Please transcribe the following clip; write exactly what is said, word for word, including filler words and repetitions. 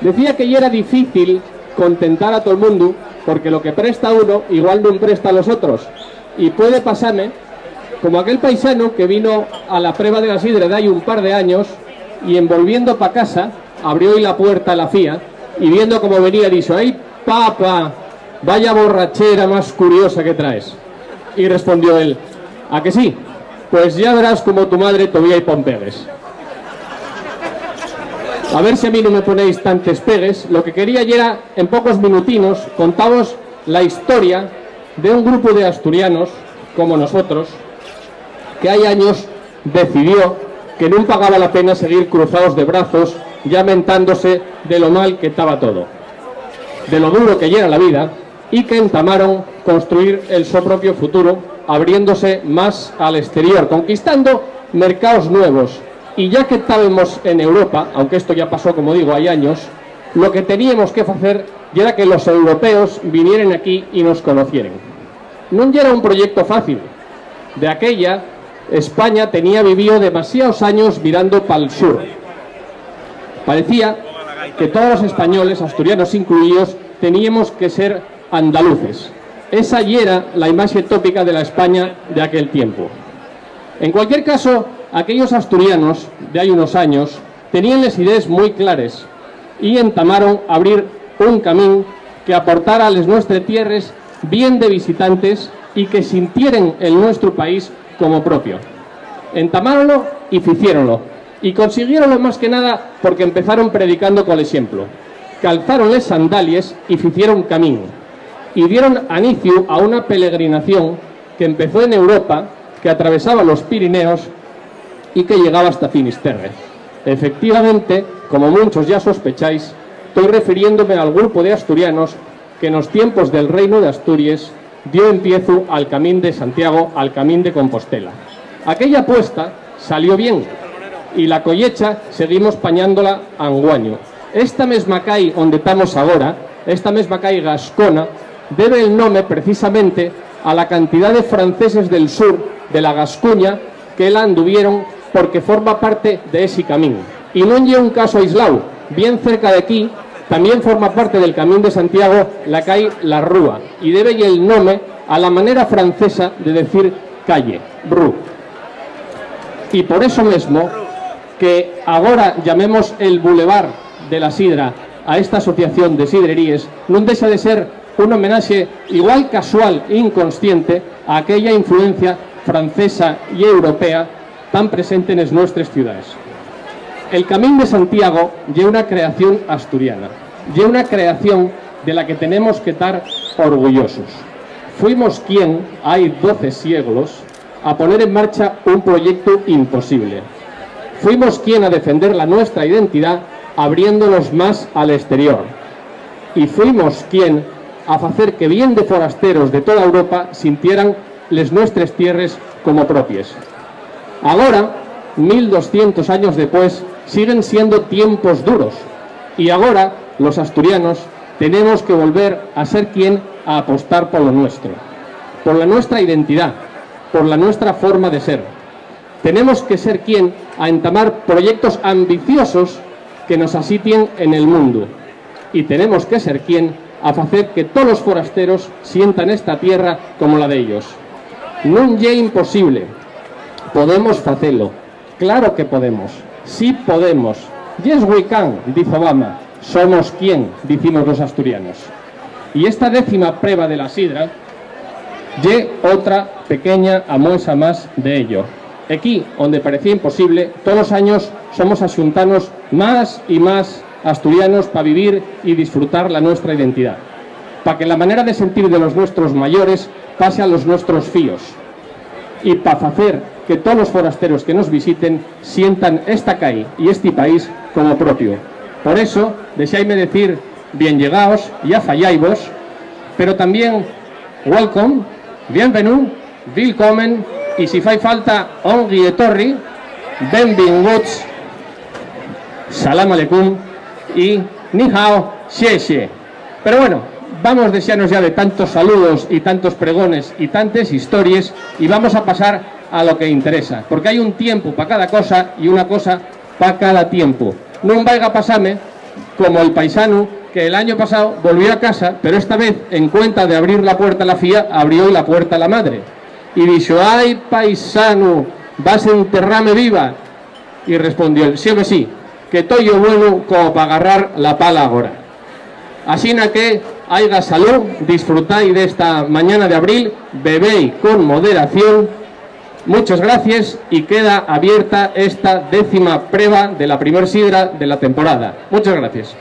Decía que yera difícil contentar a tol mundu, porque lo que presta uno igual nun presta a los otros. Y puede pasame como aquel paisanu que vino a la prueba de la sidra de hai un par de años y, en volviendo pa casa, abrió-y la puerta a la fía y, viendo cómo venía, dixo: "¡Ai, papa! Vaya borrachera más curiosa que traes". Y respondió él: "¿A que sí? Pues ya verás como tu madre tovía y pompegues". A ver si a mí no me ponéis tantes pegues. Lo que quería yera, en pocos minutinos, contavos la historia de un grupo de asturianos como nosotros, que hai años decidió que nun pagaba la pena seguir cruzaos de brazos, llamentándose de lo mal que taba todo, de lo duro que yera la vida, y que entamaron construir el so propio futuro, abriéndose más al exterior, conquistando mercaos nuevos. Y ya que tábemos en Europa, aunque esto ya pasó, como digo, hai años, lo que teníamos que facer yera que los europeos vinieren aquí y nos conocieren. Nun yera un proyecto fácil. De aquella, España tenía vivío demasiaos años mirando pal sur. Parecía que todos los españoles, asturianos incluíos, teníamos que ser andaluces. Esa yera la imaxe tópica de la España de aquel tiempo. En cualquier caso, aquellos asturianos de hai unos años teníen les idees mui clares y entamaron a abrir un camín que aportara a les nuestres tierres bien de visitantes y que sintieren el nuestro país como propio. Entamáronlo y ficiéronlo. Y consiguiéronlo más que nada porque empezaron predicando col exemplo. Calzaron les sandalies y ficieron camín. Y dieron aniciu a una pelegrinación que empezó en Europa, que atravesaba los Pirineos y que llegaba hasta Finisterre. Efectivamente, como munchos ya sospecháis, toi refiriéndome al grupo de asturianos que nos tiempos del Reino d'Asturies dio empiezu al Camín de Santiago, al Camín de Compostela. Aquella apuesta salió bien, y la collecha seguimos pañándola anguaño. Esta mesma cai onde tamos agora, esta mesma cai gascona, debe el nome precisamente a la cantidá de franceses del sur de la Gascuña que la anduvieron, porque forma parte de esi camín. Y non ye un casu aislao. Bien cerca d'equí tamién forma parte del Camín de Santiago la cai La Rúa, y debe-y el nome a la manera francesa de decir calle, rue. Y por eso mesmo, que agora llamemos el Boulevard de la Sidra a esta asociación de sidreríes, nun dexa de ser un homenaxe igual casual e inconsciente a aquella influencia francesa y europea tan presente nes nuestres ciudaes. El Camín de Santiago ye una creación asturiana, ye una creación de la que tenemos que tar orgullosos. Fuimos quien, hai doce sieglos, a poner en marcha un proyectu imposible. Fuimos quien a defender la nuestra identidá abriéndonos más al exterior. Y fuimos quien a facer que bien de forasteros de toda Europa sintieran les nuestres tierres como propies. Agora, mil doscientos años depués, siguen siendo tiempos duros. Y agora, los asturianos tenemos que volver a ser quien a apostar polo nuestro, por la nuestra identidá, por la nuestra forma de ser. Tenemos que ser quien a entamar proyectos ambiciosos que nos asitien en el mundu. Y tenemos que ser quien a facer que tolos forasteros sientan esta tierra como la d'ellos. Nun ye imposible. Podemos facelo. Claro que podemos. Sí podemos. Yes, we can, diz Obama. Somos quien, dicimos los asturianos. Y esta décima prueba de la sidra ye otra pequeña amuesa más de ello. Equí, onde parecía imposible, tolos años somos axuntanos más y más asturianos pa vivir y disfrutar la nuestra identidá, pa que la manera de sentir de los nuestros mayores pase a los nuestros fíos, y pa facer que tolos forasteros que nos visiten sientan esta cai y esti país como propio. Por eso, dexaime decir bien llegaos, ya fallaivos, pero tamién welcome, bienvenú, willkommen, y si fai falta, ongi etorri, benvinguts, salam aleikum y ni hao, xie xie. Pero bueno, vamos dexanos ya de tantos saludos y tantos pregones y tantes histories y vamos a pasar a lo que interesa, porque hai un tiempu pa cada cosa y una cosa pa cada tiempu. Nun vaiga pasame Como el paisanu que el año pasado volvió a casa, pero esta vez, en cuenta de abrir la puerta a la fía, abrió la puerta a la madre. Y dijo: "Ay, paisanu, vas a enterrame viva". Y respondió él: "Sí, home, sí, que toi yo bueno como pa agarrar la pala agora". Asina que, aiga salú, disfrutáis d'esta mañana de abril, bebéis con moderación. Muchas gracias, y queda abierta esta décima prueba de la primer sidra de la temporada. Muchas gracias.